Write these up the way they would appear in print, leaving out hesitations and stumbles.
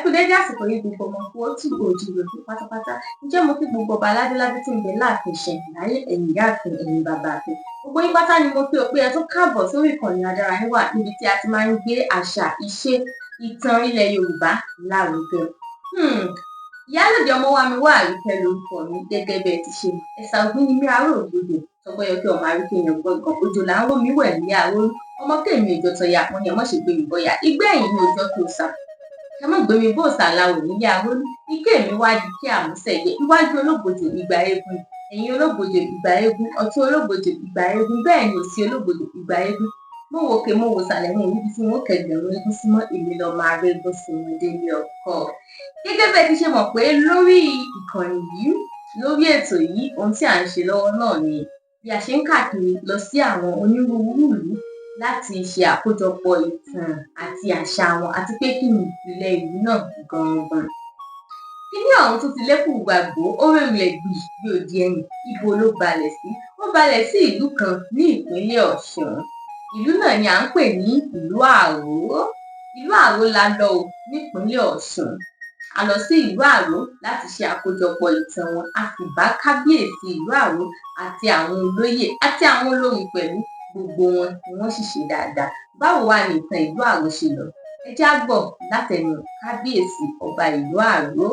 Kú dédé àsìkò yìí, gbogbo ọmọ kóòtù oòjíire pátápátá. Ǹjẹ́ mo kí gbogbo ọba aládéládé tí ń bẹ láàfin ìṣẹ̀ǹbáyé, ẹ̀yin ìyáàfin, ẹ̀yin bàbá àfin, gbogbo yín pátá ni mo kí o pé ẹ tún káàbọ̀ sórí ìkànnì Adáraníwà, níbi tí a ti máa ń gbé àṣà, ìṣe, ìtàn ilẹ̀ Yorùbá lárugẹ. Ìyálòde ọmọ wa mi wá, Àríkẹ́ lórúkọ mi. Gẹ́gẹ́ bẹ́ẹ̀ ti ṣe mọ̀, ẹ̀sà ògbín ni mí, aró ògbódò tọgbọ́yọ kí ọmọ àríkè yàn gbọ̀ngàn òjò là ń ró mi wẹ̀ ní aró ọmọ kéèmí òjò tọya wọn ni ẹ mọ̀ ṣe gbé mi bọ́yà igbá ẹ̀yìn ní òjò tó sà ẹ mọ̀ gbé mi bóòsà láwò nílé aró ike mi wá di kí àmúṣẹyẹ. Iwájú ológbòjò, ìgbà eégún; ẹ̀yìn ológbòjò, ìgbà eégún; ọ̀tún ológbòjò, ìgbà eégún; bẹ́ẹ̀ ni òsì ológbòjò, ìgbà eégún. Mo wò òkè, mo wò sàlẹ̀, mo rí ibi tí wọn ó kẹgbẹ̀rún eégún sí mọ́. Èmi lọ máa régún sí wọn délé ọkọ. Gẹ́gẹ́ bẹ́ẹ̀ ti ṣe mọ̀ pé lórí ìkànnì yìí, lórí ètò yìí, ohun tí à ń ṣe lọ́wọ́ náà ni bí a ṣe ń káàkiri lọ sí àwọn onírúurú ìlú láti ṣe àkójọpọ̀ ìtàn àti àṣà wọn, àti pé kí ni ìpìlẹ̀ ìlú náà gangan. Kíní ọ̀hún tún ti lékùú gbàgbó, ó rìnlẹ̀ gbì bí odi ẹyìn. Ibo ló balẹ̀ sí? Ó balẹ̀ sí ìlú kan ní ìpínlẹ̀ Ọ̀ṣun. Ìlú náà ni à ń pè ní ìlú Àró. Ìlú Àró la lọ o, nípínlẹ̀ Ọ̀ṣun. A lọ sí ìlú Àró láti ṣe àkójọpọ̀ ìtàn wọn. A sì bá kábíyèsí ìlú Àró àti àwọn olóyè àti àwọn olórí pẹ̀lú. Gbogbo wọn ni wọ́n sì ṣe dáadáa. Báwo wá ni ìtàn ìlú Àró ṣe lọ? Ẹ já gbọ́ látẹnu kábíyèsí ọba ìlú Àró.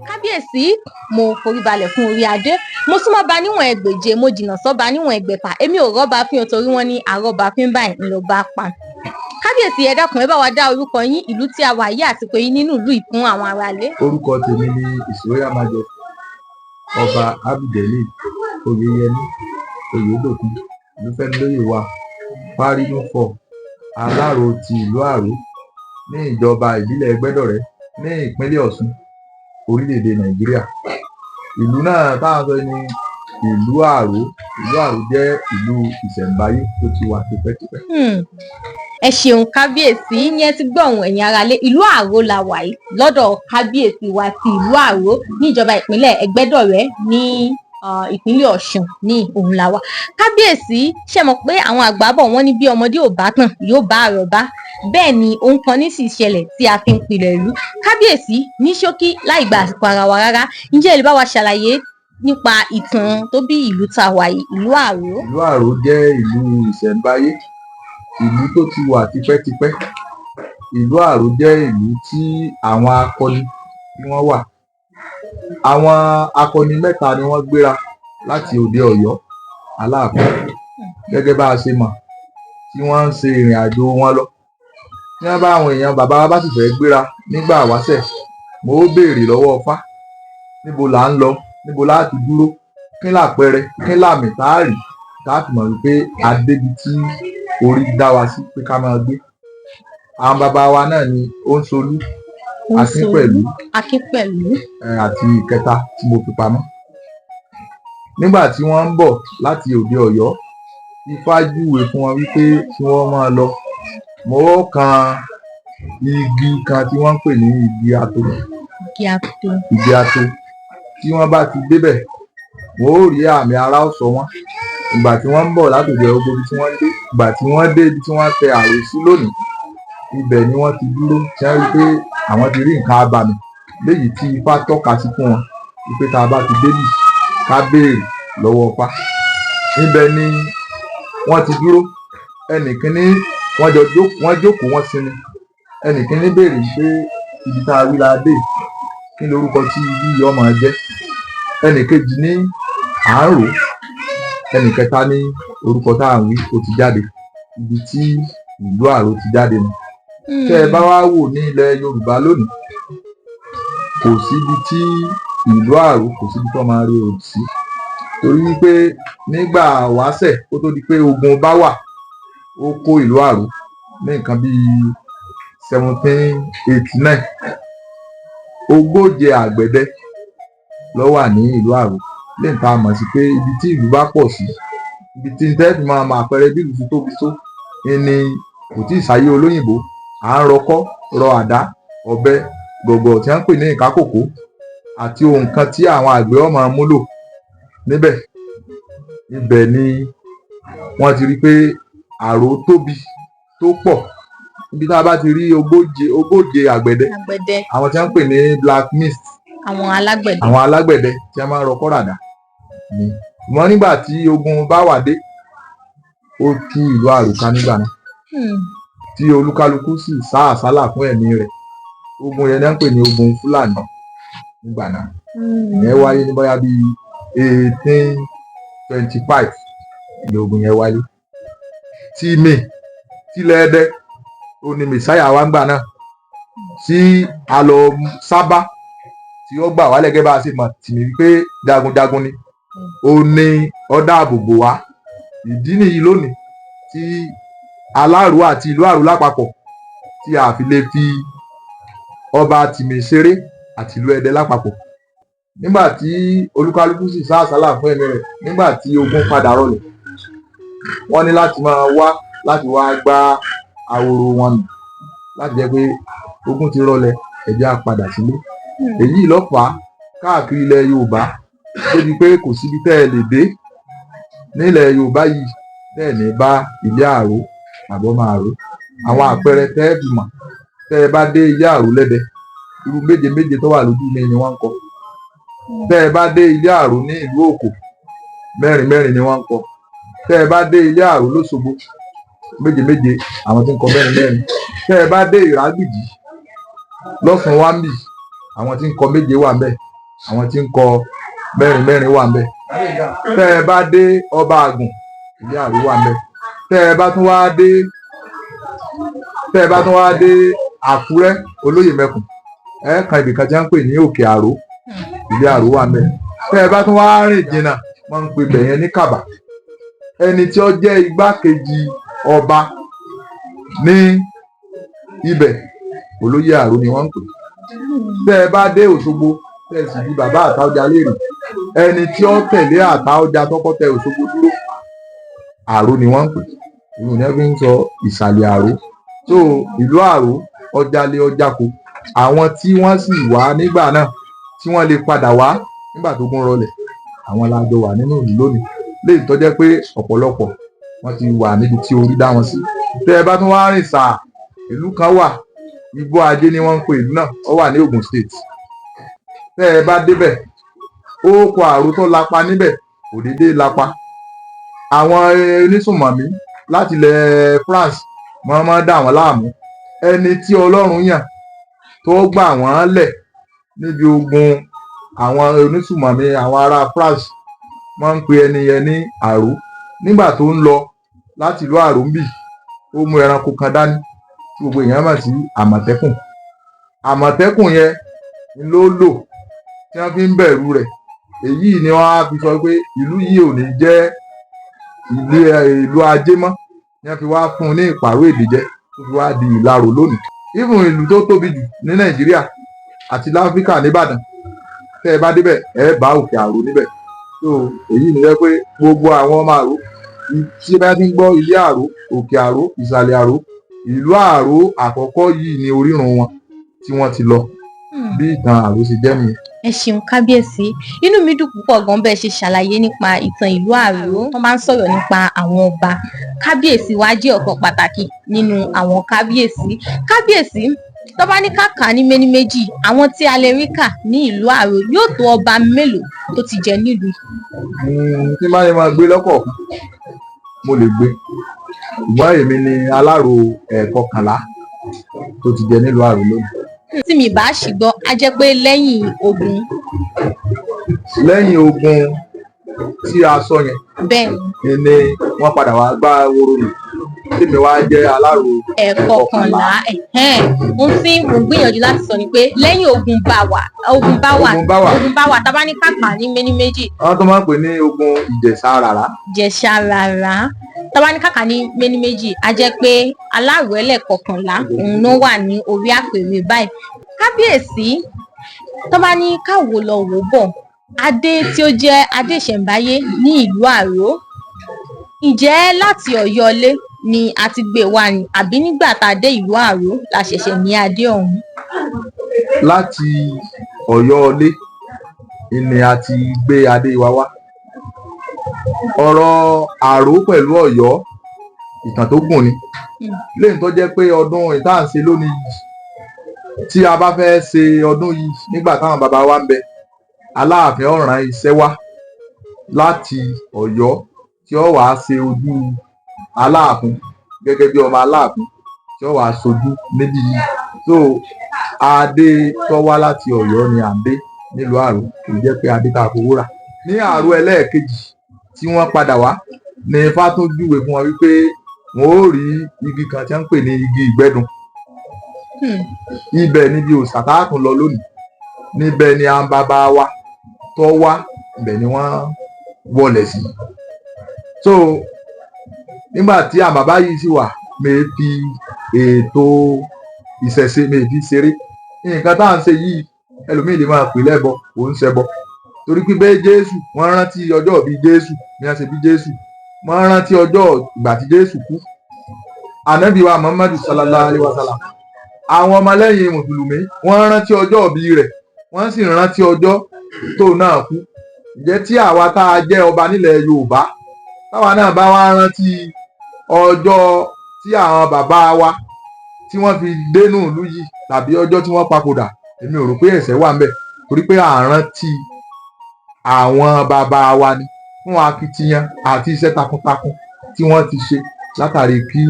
Kábíyèsí, mo forí balẹ̀ fún orí adé. Mo súnmọ́ ba níwọ̀n ẹgbèje, mo jìnnà sọ́ba níwọ̀n ẹgbẹ̀fà. Èmi ò rọ́ba fín o, torí wọ́n ní àrọ́ba fín báyìí ń lọ bá pa. Kábíyèsí, ẹ dákun, ẹ bá wa dá orúkọ yín, ìlú tí a wà yìí àti pé yín nínú ìlú yìí fún àwọn aráalé. Orúkọ tèmi ni His Royal Majesty Ọba Abdulgelil Oyeyèmí Oyèdòkun Olúfẹ́milóyèwà Fárínúfọ, Aláró ti ìlú Àró ní ìjọba ìbílẹ̀ Ẹgbẹ́dọ̀rẹ́ ní ìpínlẹ̀ Ọ̀ṣun, orílẹ̀-èdè Nàìjíríà. Ìlú náà tá à ń sọ ní ìlú Àró. Ìlú Àró jẹ́ ìlú ìṣẹ̀ǹbáyé tó ti wà tipẹ́tipẹ́. Ẹ ṣeun, kábíyèsí. Ní ẹ ti gbọ́ ohùn ẹ̀yin aráalé, ìlú Àró la wà yìí, lọ́dọ̀ kábíyèsí wa ti ìlú Àró ní ìjọba ìpínlẹ̀ Ẹgbẹ́dọ̀rẹ́ ní ìpínlẹ̀ Ọ̀ṣun ní òun la wà. Kábíyèsí, ṣe mọ̀ pé àwọn àgbà bọ̀, wọ́n ní bí ọmọdé ò bá tàn, yóò bá àròbá. Bẹ́ẹ̀ ni ohun kan ní sì ṣẹlẹ̀ tí a fi ń pilẹ̀ ìlú. Kábíyèsí, ní ṣókí, láì gba àsìkò ara wa rárá, ǹjẹ́ ẹ lè bá wa ṣàlàyé nípa ìtàn tó bí ìlú tá a wà yìí, ìlú Àró? Ìlú Àró jẹ́ ìlú ìṣẹ̀ǹbáyé, ìlú tó ti wà tipẹ́tipẹ́. Ìlú Àró jẹ́ ìlú tí àwọn akọni tí wọ́n wà. Àwọn akọni mẹ́ta ni wọ́n gbéra láti òde Ọ̀yọ́ Aláàfin, gẹ́gẹ́ bá a ṣe mọ̀, tí wọ́n ń ṣe ìrìn àjò wọn lọ. Tí wọ́n bá àwọn èèyàn bàbá wa bá sì fẹ́ gbéra nígbà wáṣẹ̀, mo ó béèrè lọ́wọ́ Ifá: níbo là ń lọ? Níbo la ti dúró? Kí làpẹẹrẹ, kí làmì tá a rí tá a fi mọ̀ wípé a débi tí orí dá wa sí pé ká máa gbé? Àwọn bàbá wa náà ni Òǹṣolú, Akínpẹ̀lú, Akínpẹ̀lú, àti ìkẹta tí mo fi pamọ́. Nígbà tí wọ́n ń bọ̀ láti òde Ọ̀yọ́, Ifá júwe fún wọn wípé kí wọ́n máa lọ. Mo ó kan igi kan tí wọ́n ń pè ní igi ato. Igi ato. Igi ato. Tí wọ́n bá ti débẹ̀, wọ́n ó rí àmì ara ọ̀sọ́ wọn. Ìgbà tí wọ́n ń bọ̀ láti òde Ọ̀yọ́, gbogbo ibi tí wọ́n dé, ìgbà tí wọ́n dé ibi tí wọ́n tẹ àrò sí lónìí, ibẹ̀ ni wọ́n ti dúró, tí wọ́n rí pé àwọn ti rí nǹkan abàmì léyìí tí Ifá tọ́ka sí fún wọn wípé tá a bá ti débì, ká béèrè lọ́wọ́ Ifá. Ibẹ̀ ni wọ́n ti dúró. Ẹnìkíní, wọ́n jọ wọ́n jókòó, wọ́n sinmi. Ẹnìkíní béèrè pé ibi tá a wí la dé, kí lorúkọ tí ibi yìí ó máa jẹ́? Ẹnìkejì ní à ń rò ó. Ẹnìkẹta ní orúkọ tá à ń wí ó ti jáde. Ibi tí ìlú Àró ti jáde nù. Tẹ́ ẹ bá wá wò ní ilẹ̀ Yorùbá lónìí, kò síbi tí ìlú Àró, kò síbi tó máa rí òdì sí, torí wípé nígbà wáṣẹ̀, kó tó di pé ogun bá wà, ó kó ìlú Àró ní nǹkan bíi 1789. Ogóje àgbẹ̀dẹ ló wà ní ìlú Àró, lẹ́yìn tá a mọ̀ sí pé ibi tí ìlú bá pọ̀ sí, ibi tí tẹ́ fi máa mọ àpẹẹrẹ bí ìlú ti tóbi tó ni kò tí ì sáyé olóyìnbó. À ń rọkọ́, rọ àdá, ọ̀bẹ, gọ̀gọ̀ tí wọ́n ń pè ní ìkákòkó àti ohun kan tí àwọn àgbẹ̀ ó máa múlò níbẹ̀. Ibẹ̀ ni wọ́n ti rí pé àró tóbi tó pọ̀. Ibi tá a bá ti rí ogóje ogóje àgbẹ̀dẹ, àgbẹ̀dẹ, àwọn tí wọ́n ń pè ní blacksmith, àwọn alágbẹ̀dẹ, àwọn alágbẹ̀dẹ tí wọ́n máa ń rọkọ́ ràdá ni. Ṣùgbọ́n nígbà tí ogun bá wà dé, ó tú ìlú Àrò ká nígbà náà, tí olúkálukú sì sá àsálà fún ẹ̀mí rẹ̀. Ogun yẹn ni wọ́n ń pè ní ogun Fúlàní nígbà náà. Ìyẹn wáyé ní bóyá bíi 1825 ní ogun yẹn wáyé. Tìmì tilẹ̀ Ẹdẹ ó ní mẹsáyà wa ńgbà náà tí a lọ sábà tí ó gbà wálẹ̀ gẹ́gẹ́ bá a ṣe mọ̀ Tìmì wípé jagunjagun ni, ó ní ó dáàbò bò wá. Ìdí nìyí lónìí tí Aláró àti ìlú Àró lápapọ̀ tí a fi lè fi ọba Tìmì ṣeré àti ìlú Ẹdẹ lápapọ̀. Nígbà tí olúkálukú sì sá àsálà fún ẹ̀mí rẹ̀, nígbà tí ogun padà rọlẹ̀, wọ́n ní láti máa wá láti wá gbá ahoro wọn nù láti jẹ́ pé ogun ti rọlẹ̀, ẹ jẹ́ á padà sílé. Èyí ló fà á káàkiri ilẹ̀ Yorùbá débi pé kò síbi tẹ́ ẹ lè dé nílẹ̀ Yorùbá yìí tẹ́ ẹ̀ ní bá ilé Àró tàbí ọmọ Àró. Àwọn àpẹẹrẹ tẹ́ ẹ fi mọ̀: tẹ́ ẹ bá dé ilé Àró lẹ́dẹ, irú méje méje tó wà lójú mi ni wọ́n ń kọ. Tẹ́ ẹ bá dé ilé Àró ní ìlú Òkò, mẹ́rin mẹ́rin ni wọ́n ń kọ. Tẹ́ ẹ bá dé ilé Àró lóṣogbo, méje méje, àwọn tí ń kọ mẹ́rin mẹ́rin. Tẹ́ ẹ bá dé Ìrágbìjí lọ́sùn wámbì, àwọn tí ń kọ méje wà ńbẹ̀, àwọn tí ń kọ mẹ́rin mẹ́rin wà ńbẹ̀. Tẹ́ ẹ bá dé Ọba Àgùn, ilé Àró wà ńbẹ̀. Tẹ́ ẹ bá tún wá dé Àkúrẹ́, Olóyè Mẹ́kùn, ẹ kan ibìkan tí wọ́n ń pè ní Òkè Àró, ilé Àró wà ńbẹ̀. Tẹ́ ẹ bá tún wá rìn jìnnà, wọ́n ń pè bẹ̀yẹn ní Kàbà. Ẹni tí ó jẹ́ igbákejì ọba ní ibẹ̀, Olóyè Àró ni wọ́n ń pè. Tẹ́ ẹ bá dé Òṣogbo, tẹ́ ẹ sì di bàbá Àtaọ́jà léèrè, ẹni tí ó tẹ̀lé Àtaọ́jà tọ́kọ́ tẹ Òṣogbo dúró, Àró ni wọ́n ń pè. Ìlú ní wọ́n fi ń sọ ìsàlẹ̀ Àró. So ìlú Àró ọjàlé ọjàkó. Àwọn tí wọ́n sì wá nígbà náà tí wọ́n lè padà wá nígbà tó gún rọlẹ̀, àwọn la jọ wà nínú ìlú lónìí, léyìí tó jẹ́ pé ọ̀pọ̀lọpọ̀ wọ́n ti wà níbi tí orí dá wọn sí. Tẹ́ ẹ bá tún wá rìn sáà, ìlú kan wà, Igbó Ajé ni wọ́n ń pè ìlú náà, ó wà ní Ògùn State. Tẹ́ ẹ bá débẹ̀, ó kọ Àró tó lapa níbẹ̀ kò déédéé lapa. Àwọn onísùnmọ̀mí láti ilẹ̀ France wọ́n máa ń dà wọ́n láàmú. Ẹni tí Ọlọ́run yàn tó gbà wọ́n lẹ̀ níbi ogun àwọn onísùnmọ̀mí àwọn ará France, wọ́n ń pe ẹni yẹn ní Àró. Nígbà tó ń lọ láti ìlú Àró ńbì, ó mú ẹranko kan dání tí gbogbo èèyàn mọ̀ sí àmọ̀tẹ́kùn. Àmọ̀tẹ́kùn yẹn ló lò tí wọ́n fi ń bẹ̀rù rẹ̀. Èyí ni wọ́n á fi sọ pé ìlú yìí ò ní jẹ́ ìlú ajé mọ́, ni wọ́n fi wá fún un ní ìpààrọ̀ èdè jẹ́ tó fi wá di Ìlarò lónìí. Even ìlú tó tóbi jù ní Nàìjíríà àti láfíríkà nìbàdàn, tẹ́ ẹ bá débẹ̀, ẹ bá Òkè Àró níbẹ̀. So èyí ni jẹ́ pé gbogbo àwọn ọmọ Àró tí bá ti ń gbọ́ ilé Àró, Òkè Àró, Ìsàlẹ̀ Àró, ìlú Àró àkọ́kọ́ yìí ni orírun wọn tí wọ́n ti lọ. Bí ìtàn Àró ṣe jẹ́ nìyẹn. Ẹ ṣeun, kábíyèsí. Inú mi dùn púpọ̀ gan bẹ́ẹ̀ ṣe ṣàlàyé nípa ìtàn ìlú Àró. Wọ́n máa ń sọ̀rọ̀ nípa àwọn ọba, kábíyèsí wa jẹ́ ọ̀kan pàtàkì nínú àwọn kábíyèsí. Kábíyèsí, tó bá ní ká kà á ní méní méjì, àwọn tí a lè rí kà ní ìlú Àró yóò tó ọba mélòó tó ti jẹ nílùú yìí? Tí n bá ní máa gbé lọ́kọ̀ọ̀kan, mo lè gbé, ṣùgbọ́n èmi ni Aláró ẹ̀ẹ̀kọkànlá tó ti jẹ nílùú Àró lónìí. Tí mi bá ṣì gbọ́, á jẹ́ pé lẹ́yìn ogun. Lẹ́yìn ogun tí a sọ yẹn Bẹ́ẹ̀ ni wọ́n padà wá gbá woro nù tèmi wá jẹ́ Aláró ẹ̀ẹ̀kọkànlá. Ẹ̀hẹ́n, ohun tí mo ń gbìyànjú láti sọ ni pé lẹ́yìn ogun bá wà, ogun bá wà, Ogun bá wà. Ogun bá wà, tá a bá ní ká kà á ní méní méjì. Àwọn tó máa ń pè ní ogun Ìjẹ̀ṣà Ràrá. Jẹ̀ṣà Ràrá, tá a bá ní ká kà á ní méní méjì, á jẹ́ pé Aláró ẹlẹ́ẹ̀kọkànlá òun ló wà ní orí àpèrè báyìí. Kábíyèsí, tó bá ní ká wò lọ wò bọ̀, adé tí ó jẹ́ adé ìṣẹ̀ǹbáyé ní ìlú Àró, ǹjẹ́ láti Ọ̀yọ́ ilé Ni a ti gbé e wá ni, àbí nígbà tá a dé ìlú Àró la ṣẹ̀ṣẹ̀ ní adé ọ̀hún? Láti Ọ̀yọ́ ilé ni a ti gbé adé wa wá. Ọ̀rọ̀ Àró pẹ̀lú Ọ̀yọ́, ìtàn tó gùn ni. Léyìí tó jẹ́ pé ọdún ìta ń ṣe lónìí yìí, tí a bá fẹ́ ṣe ọdún yìí nígbà táwọn bàbá wa ń bẹ, Aláàfin ó rán iṣẹ́ wá láti Ọ̀yọ́ tí ó wàá ṣe ojú Aláàfin gẹ́gẹ́ bí ọmọ Aláàfin tí ó wàá ṣojú níbí yìí. So adé tó wá láti Ọ̀yọ́ ni à ń dé nílùú Àró, kì í jẹ́ pé adé tá a fowó rà. Ní Àró ẹlẹ́ẹ̀kejì tí wọ́n padà wá ní Ifá tún júwe fún wọn wípé wọn ó rí igi kan tí wọ́n ń pè ní igi ìgbẹ́dun. Ibẹ̀ níbi òòṣà tá a tún lọ lónìí, níbẹ̀ ni àwọn bàbá wa tó wá, ibẹ̀ ni wọ́n wọlẹ̀ sí. So nígbà tí àwọn bàbá yìí sì wà, mèé fi ètò ìṣẹ̀ṣe mèé fi ṣeré. Nǹkan tá à ń ṣe yìí, ẹlòmíì lè máa pè lẹ́bọ, kò ń ṣẹbọ, torí pé bẹ́ẹ̀ Jésù, wọ́n rántí ọjọ́ ìbí Jésù ní wọ́n ṣe bí Jésù, wọ́n rántí ọjọ́ ìgbà tí Jésù kú. Ànábì wa Muhammadu sallallahu alayhi wa sallam, àwọn ọmọlẹ́yìn mùsùlùmí, wọ́n rántí ọjọ́ ìbí rẹ̀, wọ́n sì rántí ọjọ́ tó náà kú. Ǹjẹ́ tí àwa tá a jẹ́ ọba nílẹ̀ Yorùbá, táwa náà bá wá rántí ọjọ́ tí àwọn bàbá wa tí wọ́n fi dénú ìlú yìí tàbí ọjọ́ tí wọ́n papòdà, èmi ò rò pé ẹ̀ṣẹ̀ wà ńbẹ̀, torí pé à ń rántí àwọn bàbá wa ni fún akitiyan àti iṣẹ́ takuntakun tí wọ́n ti ṣe látàrí kí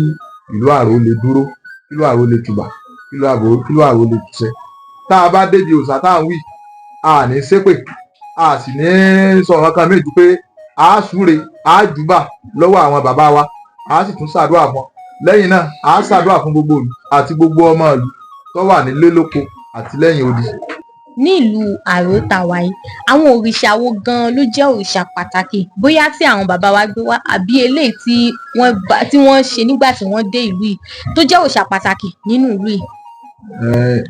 ìlú Àró lè dúró, kí ìlú Àró lè tùbà, kí ìlú Àró lè tùṣẹ. Tá a bá débi òòṣà tá à ń wí, a ní ṣépè, a sì ní sọ nǹkan kan méjì pé a súre, a júbà lọ́wọ́ àwọn bàbá wa, a sì tún ṣàdúrà fún wọn. Lẹ́yìn náà, a ṣàdúrà fún gbogbo ìlú àti gbogbo ọmọ ìlú tó wà nílé lóko àti lẹ́yìn odi. Ní ìlú Àró tá a wà yìí, àwọn òrìṣà wo gan-an ló jẹ́ òrìṣà pàtàkì, bóyá tí àwọn bàbá wa gbé wá àbí eléyìí tí wọ́n bá tí wọ́n ṣe nígbà tí wọ́n dé ìlú yìí, tó jẹ́ òrìṣà pàtàkì nínú ìlú yìí?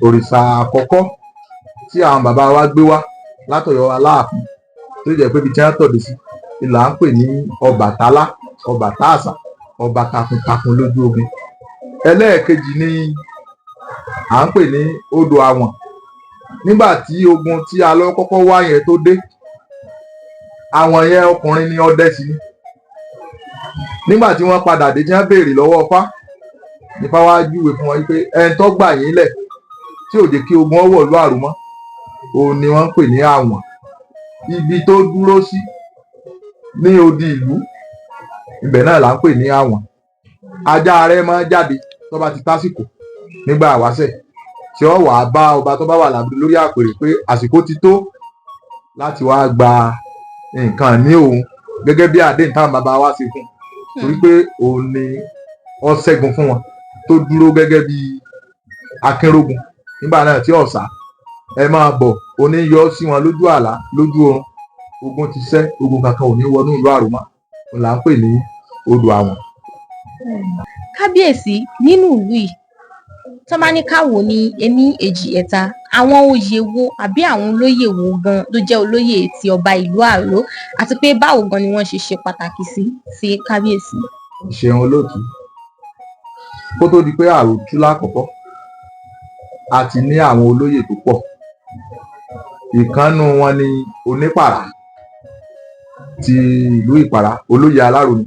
Òrìṣà àkọ́kọ́ tí àwọn bàbá wa gbé wá látọ̀yọ́ Aláàfin, tó jẹ́ pé ibi tí wọ́n tọ̀dé sí ni là ń pè ní Ọbàtálá, Ọba Táàsà, ọba takuntakun lójú ogun. Ẹlẹ́ẹ̀kejì ni à ń pè ní odò àwọ̀n. Nígbà tí ogun tí a lọ kọ́kọ́ wá yẹn tó dé, àwọn yẹn ọkùnrin ni, ọdẹ sì ni. Nígbà tí wọ́n padà dé, tí wọ́n béèrè lọ́wọ́ Ifá, Ifá wá júwe fún wọn wípé ẹni tó gbà yín lẹ̀ tí ò jẹ́ kí ogun ọwọ́ ìlú Àró mọ́, òun ni wọ́n ń pè ní àwọ̀n. Ibi tó dúró sí ní odi ìlú, ibẹ̀ náà là ń pè ní àwọ̀n. Ajá rẹ̀ máa ń jáde tó bá ti tásìkò nígbà wáṣẹ̀, tí ó wàá bá ọba tó bá wà lórí àpèrè pé àsìkò ti tó láti wá gba nǹkan ní òun, gẹ́gẹ́ bí àdéhùn táwọn bàbá wa ṣe fún un, torí pé òun ni ó ṣẹ́gun fún wọn, tó dúró gẹ́gẹ́ bí akínrógun nígbà náà tí ọ̀sà ẹ máa bọ̀ oní yọ sí wọn lójú àlá, lójú oorun. Ogun ti ṣẹ́, ogun kankan ò ní wọnú ìlú Àró mọ́. Òun là ń pè ní odò àwọ̀n. Kábíyèsí, nínú ìlú yìí, tó bá ní ká wò ní ení, èjì, ẹ̀ta, àwọn oyè wo àbí àwọn olóyè wo gan ló jẹ́ olóyè ti ọba ìlú Àró, àti pé báwo gan ni wọ́n ṣe ṣe pàtàkì sí kábíyèsí? Ṣeun olóòtú. Kó tó di pé Àró tú lákọ̀ọ́kọ́, a ti ní àwọn olóyè tó pọ̀. Ìkànnù wọn ni Onípàrà ti ìlú Ìpàrà, olóyè Aláró ni.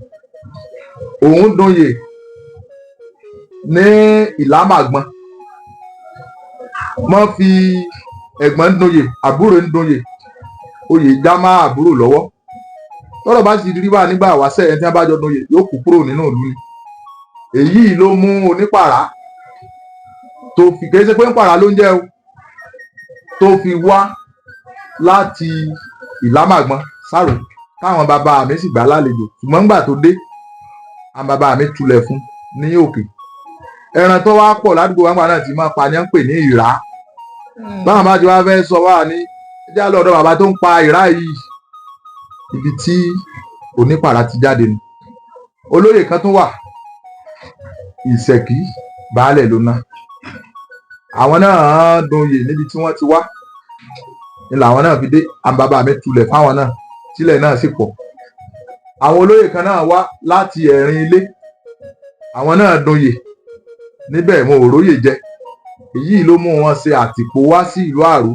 Òun dúnyè ní Ìlámàgbọn. Wọ́n fi ẹ̀gbọ́n dúnyè, àbúrò ń dúnyè, oyè já má àbúrò lọ́wọ́. Tọ́rọ̀ bá sì rí bá nígbà wáṣẹ̀, ẹni tí wọ́n bá jọ dúnyè yóò kú kúrò nínú ìlú ni. Èyí ló mú Onípàrà tó fi, kì í ṣe pé ń pàrà ló ń jẹ́ o, tó fi wá láti Ìlámàgbọn sáró, táwọn bàbá mi sì gbà lálejò. Ṣùgbọ́n nígbà tó dé, àwọn bàbá mi tulẹ̀ fún ní òkè. Ẹran tó wá pọ̀ ládùúgbò wa nígbà náà ti máa pa ni wọ́n ń pè ní ìrá. Báwọn bá ti wá fẹ́ sọ wá ní ẹjẹ́ lọ́dọ̀ bàbá tó ń pa ìrá yìí, ibi tí Onípàrà ti jáde nù. Olóyè kan tún wà, Ìṣẹ̀kí baálẹ̀ ló ná. Àwọn náà dunye níbi tí wọ́n ti wá ni làwọn náà fi dé. Àwọn bàbá mi tulẹ̀ fáwọn náà, tílẹ̀ náà sì pọ̀. Àwọn olóyè kan náà wá láti Ẹ̀rín Ilé. Àwọn náà dunye níbẹ̀, wọn ò róyè jẹ. Èyí ló mú wọn ṣe àtìpó wá sí ìlú Àró,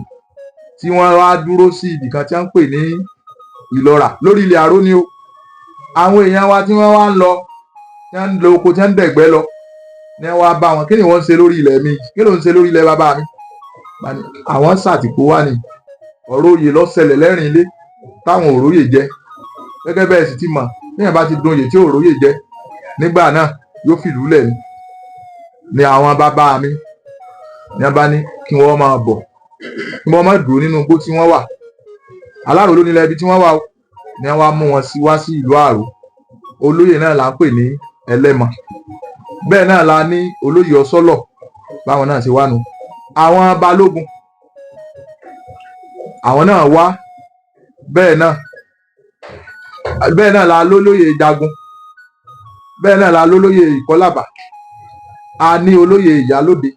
tí wọ́n wá dúró sí ibìkan tí wọ́n ń pè ní Ìlọ́ra lórí ilẹ̀ Àró ni o. Àwọn èèyàn wa tí wọ́n wá ń lọ, tí wọ́n ń lo oko, tí wọ́n ń dẹ̀gbẹ́ lọ, ní wọ́n wá bá wọn: "Kí ni wọ́n ń ṣe lórí ilẹ̀ mi? Kí ló ń ṣe lórí ilẹ̀ bàbá mi?" Àwọn ṣàtìpó wá ni, ọ̀rọ̀ oyè ló ṣẹlẹ̀ lẹ́rìn ilé táwọn ò róyè jẹ. Gẹ́gẹ́ bẹ́ẹ̀ sì ti mọ̀, téèyàn bá ti dunye tí ò róyè jẹ nígbà náà, yóò fìlú lẹ̀ ni. Ni àwọn bàbá mi ní wọ́n bá ní kí wọ́n máa bọ̀, kí wọ́n má dúró nínú igbó tí wọ́n wà. Alárò ló nílẹ̀ ibi tí wọ́n wà o. Ní wọ́n wá mú wọn sí wá sí ìlú Àró. Olóyè náà là ń pè ní Ẹlẹ́mọ. Bẹ́ẹ̀ náà la ní olóyè Ọ̀sọ́lọ̀, báwọn náà ṣe wá nu. Àwọn balógun, àwọn náà wá bẹ́ẹ̀ náà. Bẹ́ẹ̀ náà la lólóyè Jagun, bẹ́ẹ̀ náà la lólóyè Ìkọlábà, a ní olóyè Ìyálóde,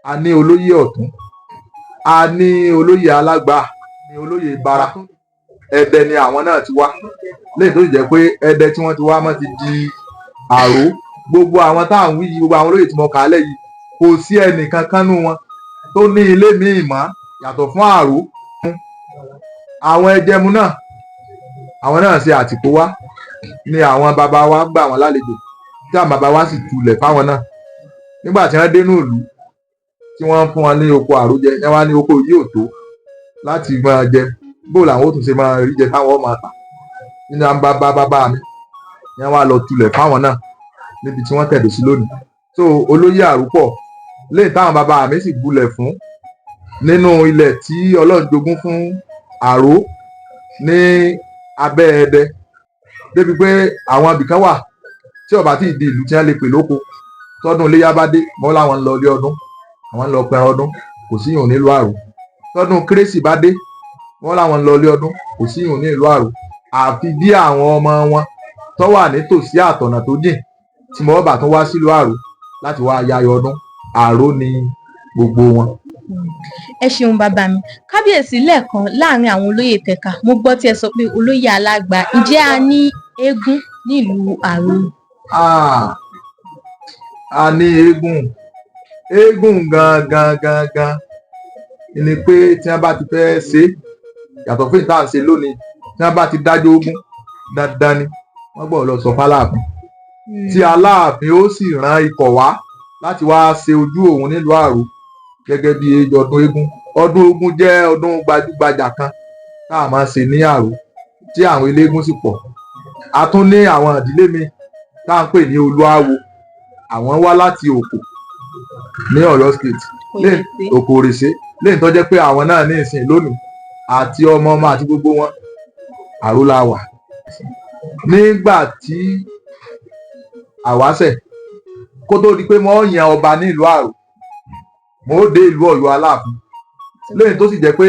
a ní olóyè Ọ̀tún, a ní olóyè Alágbà, ní olóyè Bara. Ẹdẹ ni àwọn náà ti wá, lẹ́yìn tó sì jẹ́ pé Ẹdẹ tí wọ́n ti wá mọ́ ti di Àró. Gbogbo àwọn tá à ń wí yìí, gbogbo àwọn olóyè tí mo kà á lẹ̀ yìí, kò sí ẹnìkan kan nú wọn tó ní ilé míì mọ́ yàtọ̀ fún Àró. Àwọn ẹjẹmu náà, àwọn náà ṣe àtìpó wá, ni àwọn bàbá wa gbà wọ́n lálejò, tí àwọn bàbá wa sì tulẹ̀ fáwọn náà. Nígbà tí wọ́n dénú ìlú, tí wọ́n fún wọn ní oko àró jẹ, ní wọ́n á ní oko yìí ò tó láti máa jẹ, bó làwọn ó tún ṣe máa rí jẹ táwọn ó máa tà nínú àwọn bàbá bàbá mi, ní wọ́n á lọ tulẹ̀ fáwọn náà níbi tí wọ́n tẹ̀dó sí lónìí. So olóyè Àró pọ̀ lẹ́yìn táwọn bàbá mi sì gbolẹ̀ fún nínú ilẹ̀ tí Ọlọ́run jogún fún Àró ní abẹ́ Ẹdẹ, débi pé àwọn ibìkan wà tí ó bá tí ì di ìlú tí wọ́n lè pè lóko. Tọdún iléyá bá dé, mọ́ láwọn ń lọ ilé ọdún, àwọn ń lọ pẹran ọdún, kò sí ìhùn nílùú Àró. Tọdún kérésì bá dé, wọ́n láwọn ń lọ ilé ọdún, kò sí ìhùn ní ìlú Àró, àfi bí àwọn ọmọ wọn tó wà nítòsí àtọ̀nà tó jìn tí wọ́n bá tún wá sílùú Àró láti wá yayọ̀ ọdún. Àró ni gbogbo wọn. Ẹ ṣeun, bàbá mi kábíyèsí. Lẹ́ẹ̀kan, láàrin àwọn olóyè tẹ̀ka, mo gbọ́ tí ẹ sọ pé olóyè Alágbà. Ǹjẹ́ a ní eégún nílùú Àró? Ah, a ní eégún. Eégún gangan gangan ni pé tí wọ́n bá ti fẹ́ ṣe é, yàtọ̀ fún ìta ṣe lónìí, tí wọ́n bá ti dájọ́ ogún, dandan ni wọ́n gbọ́dọ̀ lọ sọ fáláàfin, tí Aláàfin ó sì rán ikọ̀ wá láti wá ṣe ojú òun nílùú Àró gẹ́gẹ́ bí ọdún eégún. Ọdún ogún jẹ́ ọdún gbajúgbajà kan tá a máa ṣe ní Àró, tí àwọn eléégún sì pọ̀. A tún ní àwọn ìdílé mi tá à ń pè ní Olúawo. Àwọn wá láti Òkò ní Ọ̀yọ́ State, Òkò Òrèsé, lẹ́yìn tó jẹ́ pé àwọn náà ní ìsìn lónìí, àti ọmọ ọmọ àti gbogbo wọn, Àró la wà. Nígbà tí àwáṣẹ̀ kó tó di pé wọ́n yan ọba ní ìlú Àró, mo dé ìlú Ọ̀yọ́ Aláàfin, lẹ́yìn tó sì jẹ́ pé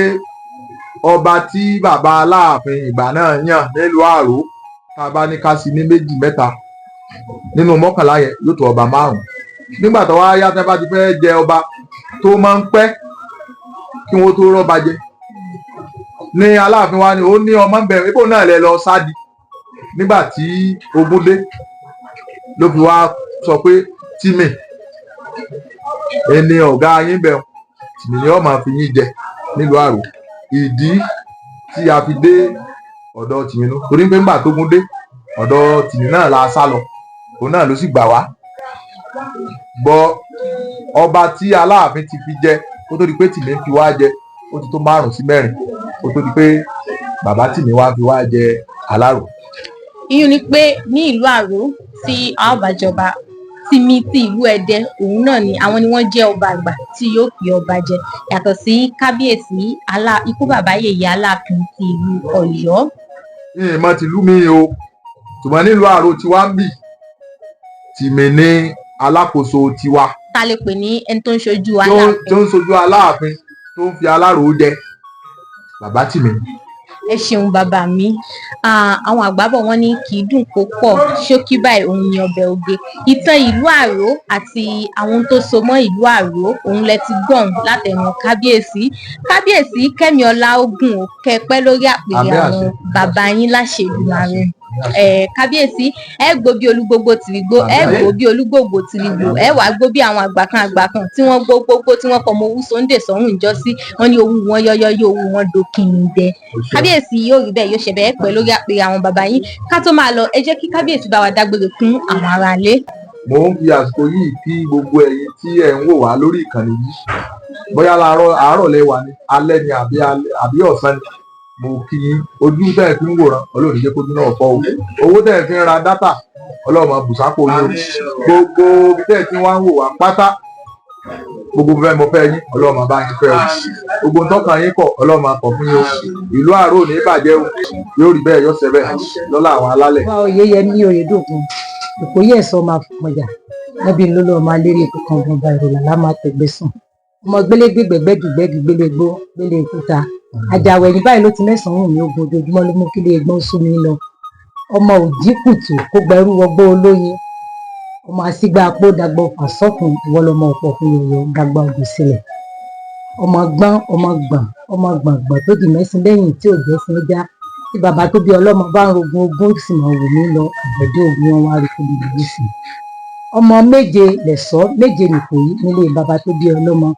ọba tí bàbá Aláàfin ìgbà náà yàn nílùú Àró, tá a bá ní ká sí ní méjì mẹ́ta nínú 11 yẹn, yóò tó ọba 5. Nígbà tó wá yá, tẹ́ bá ti fẹ́ jẹ ọba, tó máa ń pẹ́ kí wọ́n tó rọ́ba jẹ, ní Aláàfin wa ni ó ní ọmọ ń bẹ̀rẹ̀ ibò náà lẹ lọ sádi. Nígbà tí ogun dé, ló fi wá sọ pé tìmì ẹni ọ̀gá yín bẹ̀, tìmì ni ó máa fi yín jẹ nílùú Àró. Ìdí tí a fi dé ọ̀dọ̀ tìmì nú, torí pé ńgbà tógun dé, ọ̀dọ̀ tìmì náà la sá lọ, òun náà ló sì gbà wá gbọ́. Ọba tí Aláàfin ti fi jẹ kó tó di pé tìmì ń fi wá jẹ, ó ti tó 5 sí 4 kó tó di pé bàbá tìmì wá fi wá jẹ Aláró. Ìyún ni pé ní ìlú Àró tí a ó bá jọba, Tìmì ti ìlú Ẹdẹ, òun náà ni àwọn ni wọ́n jẹ́ ọba àgbà tí yóò fi ọba jẹ, yàtọ̀ sí kábíyèsí alá ikú bàbá yèyé Aláàfin ti ìlú Ọ̀yọ́. Ìmọ̀ tìlú mi o, ṣùgbọ́n nílùú Àró tiwa ń bì, tìmì ní alákòóso tiwa. Ta lè pè ní ẹni tó ń ṣojú tó Aláàfin. Tó ń ṣojú Aláàfin, tó ń fi Aláró jẹ, bàbá tìmì. Ẹ ṣeun, bàbá mi. Àwọn àgbà bọ̀, wọ́n ní kì í dùn kó pọ̀, ṣókí báyìí òun ni ọbẹ̀ oge. Ìtàn ìlú Àró àti àwọn ohun tó so mọ́ ìlú Àró, òun lẹ ti gbọ̀n látẹnu kábíyèsí. Kábíyèsí, kẹ́mi ọlá ogun ò kẹ́ pẹ́ lórí àpèrè Àmín, àwọn àṣẹ. bàbá yín láṣẹ Èdùmàrè. Kábíyèsí, ẹ gbó bí olúgbógbó tìrìgbó, ẹ gbó bí olúgbògbò tìrìgbò, ẹ wàá gbó bí àwọn àgbà kan àgbà kan tí wọ́n gbó gbógbó tí wọ́n fọmọ owú sóńdè sọ́rùn ìjọ́sí. Wọ́n ní owú wọn yọ́yọ́ yóò owú wọn dókìndẹ. Kábíyèsí, yóò rí bẹ́ẹ̀, yóò ṣe bẹ́ẹ̀ pẹ́ lórí àpèrè àwọn bàbá yín. Ká tó máa lọ, ẹ jẹ́ kí kábíyèsí bá wa dágbére fún àwọn aráalé. Mo ń fi àsìkò yìí kí gbogbo ẹ̀yin tí ẹ̀ ń wò wá lórí ìkànnì yìí, bóyá láàárọ̀ àárọ̀ lẹ wà ní, alẹ́ ni, àbí ọ̀sán ni. Mo kí yín. Ojú tẹ́ ẹ̀ fi ń wòran, Ọlọ́run ní jẹ́ kójú náà fọ́ o. Owó tẹ́ ẹ̀ fi ń ra data, Ọlọ́run máa bù sápò yín o. Gbogbo ibi tẹ́ ẹ̀ tí wá ń wò wá pátá, gbogbo fẹ́ mo fẹ́ yín, Ọlọ́run máa bá yín fẹ́ o. Gbogbo ntọ́kàn yín kọ̀, Ọlọ́run máa kọ̀ fún yín o. Ìlú Àrò ò ní bàjẹ́ o. Yóò rí bẹ́ẹ̀, yóò ṣẹ bẹ́ẹ̀ lọ́lá àwọn alálẹ̀. Ọba Oyèyẹmí Oyèdòkun, Ìkòyí Ẹ̀sọ́ máa fọmọjà níbi ńlọlọ ọmọ alérè ikú kan gbọngba ìrọ̀lá lá máa tẹ̀gbẹ́ sùn, ọmọ gbélégbé gbẹgbẹdùgbẹdù gbélégbó gbélé òkúta àjàwẹ̀ ní báyìí ló ti mẹ́sàn-án wùn mí ogun ojoojúmọ́ ló mú kílé ẹgbọ́n sú mi lọ. Ọmọ òjì kùtù kó gbẹrú wọgbó olóyin, ọmọ àsígbà apó dàgbà ọfà sọkùn, ìwọlọmọ ọ̀pọ̀ fún yọyọ dàgbà ògùn sílẹ̀, ọmọ gbọ́n, ọmọ gbọ̀n, ọmọ gbọ̀ngbọ̀n tó di mẹ́sìn lẹ́yìn tí ò jẹ́ sin já tí bàbá tó bí ọlọ́mọ bá ń rogun ogún sì mọ̀ wò mí lọ àbẹ̀dẹ ogun wọn wá rí fún mi lórí sí. Ọmọ méje lẹ̀sọ́ méje nìkòyí nílé bàbá tó bí ọlọ́mọ.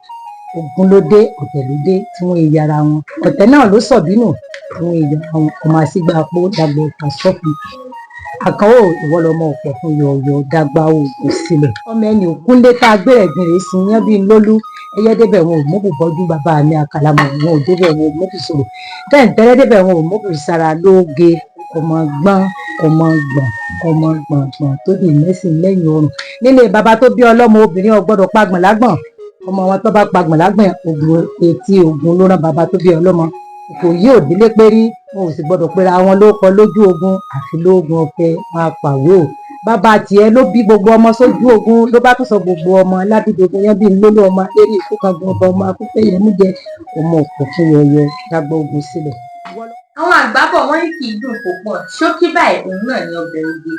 Ogun ló dé, ọ̀tẹ̀ ló dé tí wọ́n èyí ara wọn, ọ̀tẹ̀ náà ló sọ̀bínú tí wọ́n èyí ara wọn. Ọmọ àsígbà apó dàgbà ọ̀tà sọ́kùn àkànwò, ìwọlọmọ ọ̀pọ̀ fún yọ̀ọ̀yọ̀ dàgbà oògùn sílẹ̀. Ọmọ ẹni òkúnlé tá a gbé ẹ̀gbìn rẹ̀ sí yán bíi lólú ẹyẹ débẹ̀ wọn ò mọ́bù bọ́jú. Bàbá mi àkàlàmọ̀ wọn ò débẹ̀ wọn ò mọ́bù sọ̀rọ̀ tẹ́ǹtẹ́rẹ́ débẹ̀ wọn ò mọ́bù sára lóge. Ọmọ gbọ́n, ọmọ gbọ̀n, ọmọ gbọ̀ngbọ̀n tó di mẹ́sìn lẹ́yìn ọrùn nílé bàbá tó bí ọlọ́mọ. Obìnrin ò gbọ́dọ̀ pagbọ̀n lágbọ̀n. Ọmọ wọn tó bá pagbọ̀n lágbọ̀n, ogun etí ogun ló rán bàbá tó bí ọlọ́mọ. Kò yí òdílé pérí, wọn ò sì gbọ́dọ̀ pera wọn lóko lójú ogun, àfi lóògùn ọ̀fẹ́ máa pàwé o. Bàbá tiẹ̀ ló bí gbogbo ọmọ sójú ogun, ló bá tún sọ gbogbo ọmọ ládùúgbò yẹn bíi lólú ọmọ lérí ikú kan gan ọba ọmọ akúfẹ́ yẹn mú jẹ ọmọ òkú fún yọyọ dágbà ogun sílẹ̀. Àwọn àgbà bọ̀, wọ́n ní kì í dùn kó pọ̀, ṣókí báyìí òun náà ní ọbẹ̀ oge.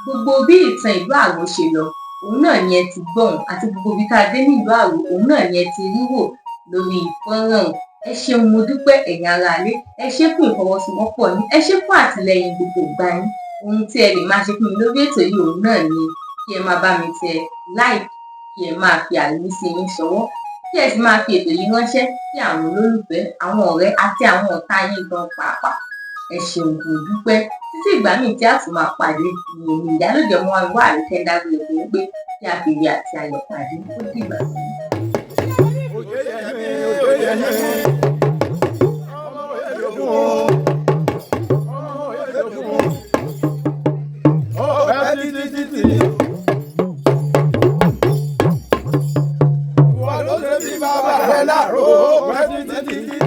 Gbogbo bí ìtàn ìlú Àrò ṣe lọ, òun náà ni ẹ ti gbọ́n, àti gbogbo ibi tá a dé nílùú Àrò, òun náà ni ẹ ti rí wò lórí fọ́nrán. Ẹ ṣeun, mo dúpẹ́. Ẹ̀yin aráalé, ẹ ṣé fún ìfọwọ́sowọ́pọ̀ yín, ẹ ṣé fún àtìlẹyìn gbogbo ìgbà yín. Ohun tí ẹ lè máa ṣe fún mi lórí ètò yìí, òun náà ni kí ẹ máa bá mi tẹ like, kí ẹ máa fi àríwísí yín ṣọwọ́, kí ẹ sì máa fi ètò yìí ránṣẹ́ sí àwọn olólùfẹ́, àwọn ọ̀rẹ́ àti àwọn ọ̀tá yín gan pàápàá. Ẹ ṣeun, mo dúpẹ́. Títí ìgbà míì tí a tún máa pàdé, ìyẹn ní ìyálòjọ ọmọ wa wà àríkẹ́ dágbére fún yín pé kí a fi ire àti ayọ̀ pàdé. Ó dìgbà. Oyèyẹmí, Oyèyẹmí, ọmọ Oyèdòkun, ọmọ Oyèdòkun, ó pẹ́ títí títí. Wọ́n ló ṣe bí bàbá rẹ̀ láàrú, ó pẹ́ títí títí.